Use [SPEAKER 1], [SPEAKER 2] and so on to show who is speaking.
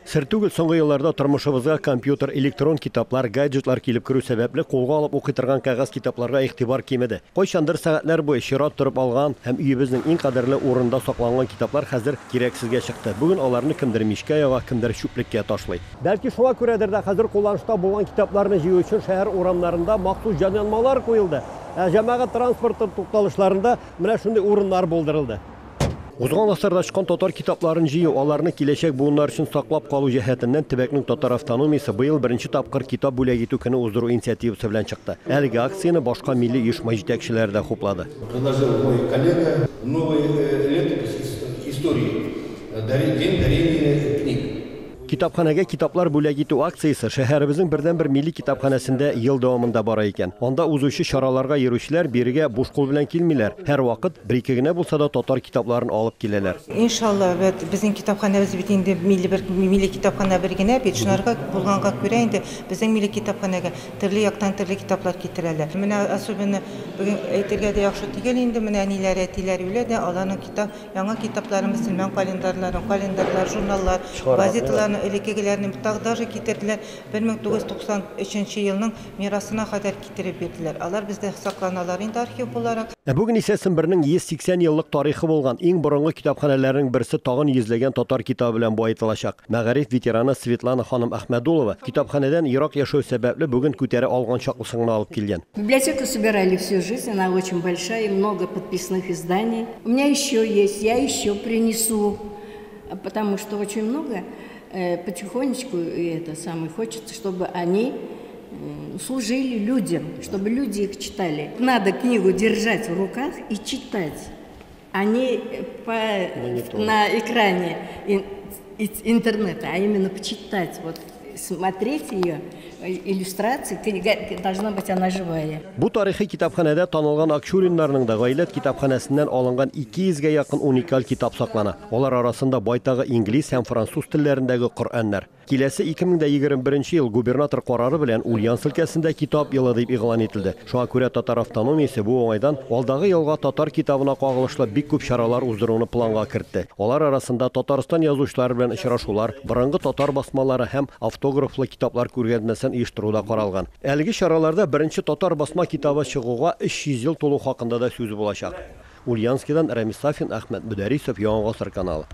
[SPEAKER 1] Сер түгел, соңгы елларда тормышыбызга компьютер, электрон китаплар, гаджетлар килеп керү сәбәпле, кулга алып укый торган кәгазь китапларга игътибар кимеде. Кайчандыр сәгатьләр буе чират торып алган һәм өебезнең иң кадерле урынында сакланган китаплар хәзер кирәксезгә чыкты. Бүген аларны кемдер мичкә яга, кемдер чүплеккә ташлый. Бәлки шуңа күрәдер дә хәзер кулланышта булган китапларны җыю өчен шәһәр урамнарында махсус җайланмалар куелды. Ә җәмәгать транспорты тукталышларында менә шундый урыннар булдырылды. Узган гасырда чыккан татар китапларын җыю, аларны киләчәк буыннар өчен саклап калу җәһәтеннән төбәкнең татар автономиясе быел беренче тапкыр Китап бүләк итү көне уздыру инициативасы белән чыкты. Әлеге акцияне башка милли оешма җитәкчеләре дә хуплады.
[SPEAKER 2] Предложил мой коллега новый летопись истории День дарения книг.
[SPEAKER 1] Китапханәгә китаплар бүләк итү акциясе шәһәребезнең бердәнбер милли китапханәсендә ел дәвамында бара икән. Анда узучы чараларга йөрүчеләр бирегә буш кул белән килмиләр, һәрвакыт бер-ике генә булса да татар китапларын алып киләләр.
[SPEAKER 3] Иншалла, вәт безнең китапханәбез бит инде милли бер милли китапханә бер генә бит. Шунарга булганга күрә инде безнең милли китапханәгә төрле яктан төрле китаплар китерәләр. Менә особенно бүген әйтергә дә яхшы түгел инде, менә әниләре, әтиләре үлә дә, аларның китап Яңа китаплары, мөселман календарьларын, календарьлар, журналлар, газеталарны, элеккегеләрне даже китерделәр, 1993 елның мирасына кадәр китереп бирделәр. Алар бездә сакланалар инде архив буларак.
[SPEAKER 1] Ә бүген исә Сембернең 180 еллык тарихы булган иң борынгы китапханәләрнең берсе тагын йөзләгән татар китабы белән баетылачак. Мәгариф ветераны Светлана ханым Әхмәдулова китапханәдән ерак яшәү сәбәпле бүген күтәрә алган чаклысын гына алып килгән.
[SPEAKER 4] Библиотеку собирали всю жизнь, она очень большая, много подписных изданий. У меня еще есть, я еще принесу, потому что очень много, потихонечку, и это самое, хочется, чтобы они служили людям, чтобы люди их читали. Надо книгу держать в руках и читать, а не на экране интернета, а именно почитать, вот, смотреть ее, иллюстрации, книга должна быть она живая.
[SPEAKER 1] Бу тарихи китапханәдә танылган Акчуриннарның да гаилә китапханәсеннән алынган 200 гә якын уникаль китап саклана. Алар арасында байтагы инглиз һәм француз телләрендәге Коръәннәр. Киләсе 2021 ел губернатор карары белән Ульяновск өлкәсендә китап елы дип игълан ителде. Шуңа күрә татар автономиясе бу уңайдан алдагы елга татар китабына кагылышлы бик күп чаралар уздыруны планга кертте. Алар арасында Татарстан язучылары белән очрашулар, борынгы татар басмалары һәм автографлы китаплар күргәзмәсен оештыру да каралган. Әлеге чараларда беренче татар басма китабы чыгуга 300 ел тулу хакында да сүз булачак. Ульяновскидан Рамис Сафин, Әхмәт Мөдәрисов, Яңа Гасыр каналы.